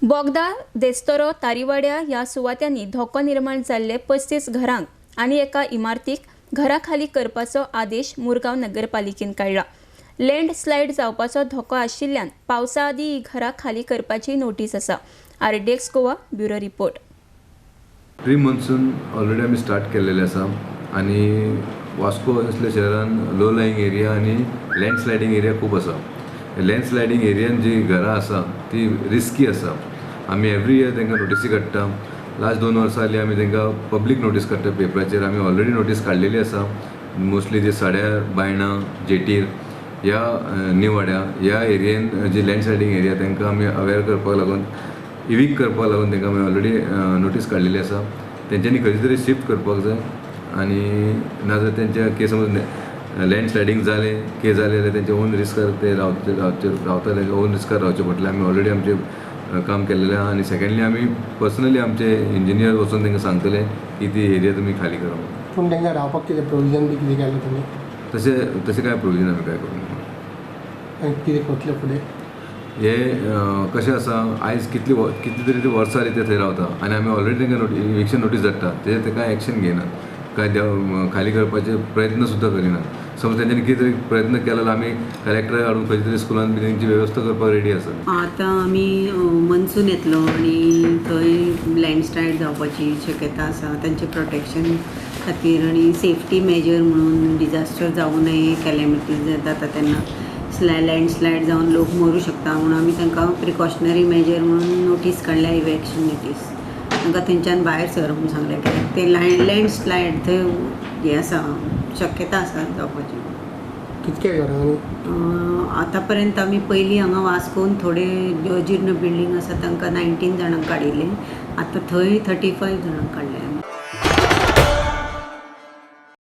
बोगदा, देस्तरो, तारीवाड्या ह्या सुवात्यांनी धोको निर्माण जाल्ले 35 घरांक आनी एका इमारतीक घरा खाली करपाचो आदेश मुरगांव नगरपालिकेन काडला. लँडस्लायड जावपाचो धोको आशिल्ल्यान पावसा आदीं ही घरां खाली करपाची नोटीस आसा. RDX Goa bureau report. Pre monsoon already आमी स्टार्ट केल्लेले आसा आनी वास्को असल्या शहरान लो लाईंग एरिया आनी लँडस्लायडींग एरिया खूब आसा. लँडस्लायडींग एरियान जी घरां आसा ती रिस्की आसा. आमी एवरी इयर तांकां नोटीसी काडटा. लास्ट 2 वर्सां जालीं आमी तांकां पब्लीक नोटीस काडटा पेपराचेर. आमी ऑलरेडी नोटीस काडलेली आसा. मोस्टली जे साड्यार, बायणा, जेटीर ह्या निवाड्या ह्या एरियेन जी लँडस्लायडींग एरिया तांकां आमी अवेर करपाक लागून, इवीक करपाक लागून तांकां आमी ऑलरेडी नोटीस काडलेली आसा. तेंच्यांनी खंय तरी शिफ्ट करपाक जाय आनी नाजाल्यार तेंच्या के समज लँडस्लायडींग जालें के जालें जाल्यार तेंच्या ओन रिस्कार ते रावतले, ओन रिस्कार रावचें पडटलें. आमी ऑलरेडी आमचें काम केल्लेलें आहा आनी सेकेंडली आमी पर्सनली आमचे इंजिनियर वचून तांकां सांगतले की ती एरिया तुमी खाली करा. पूण तांकां रावपाक कितें प्रोविजन बी कितें केलां तुमी? तशें कांय प्रोविजन आमी कांय करूंक ना. आनी कितें करतले फुडें? हे कशें आसा, आयज कितली तरी ती वर्सां जालीं ते थंय रावता आनी आमी ऑलरेडी तांकां इविक्शन नोटीस धाडटा, तेजेर ते कांय एक्शन घेयनात, कांय खाली करपाचे प्रयत्न सुद्दां करिनात. समज तेंच्यांनी कितें तरी प्रयत्न केलो जाल्यार आमी कलेक्टराक हाडून खंयच्या तरी स्कुलान बी तेंची वेवस्था करपाक रेडी आसा. आतां आमी मनसून येतलो आनी थंय लँडस्लायड जावपाची शक्यता आसा. तांचे प्रोटेक्शन खातीर आनी सेफ्टी मेजर म्हणून डिजास्टर जावं नये, कॅलेमिटीज जाता तेन्ना लँडस्लायड जावन लोक मरूं शकता म्हणून आमी तांकां प्रिकॉशनरी मेजर म्हणून नोटीस काडल्या, इवॅक्शन नोटीस. तांकां थंयच्यान भायर सर म्हणून सांगलें कित्याक ते लँडस्लायड थंय हें आसा, शक्यता आसा जावपाची. कितके घरां? आतां पर्यंत आमी पयलीं हांगा वास्कोन थोडे जीर्ण बिल्डींग आसा तांकां 19 जाणांक काडिल्ले, आतां थंय 35 जाणांक काडले आमी.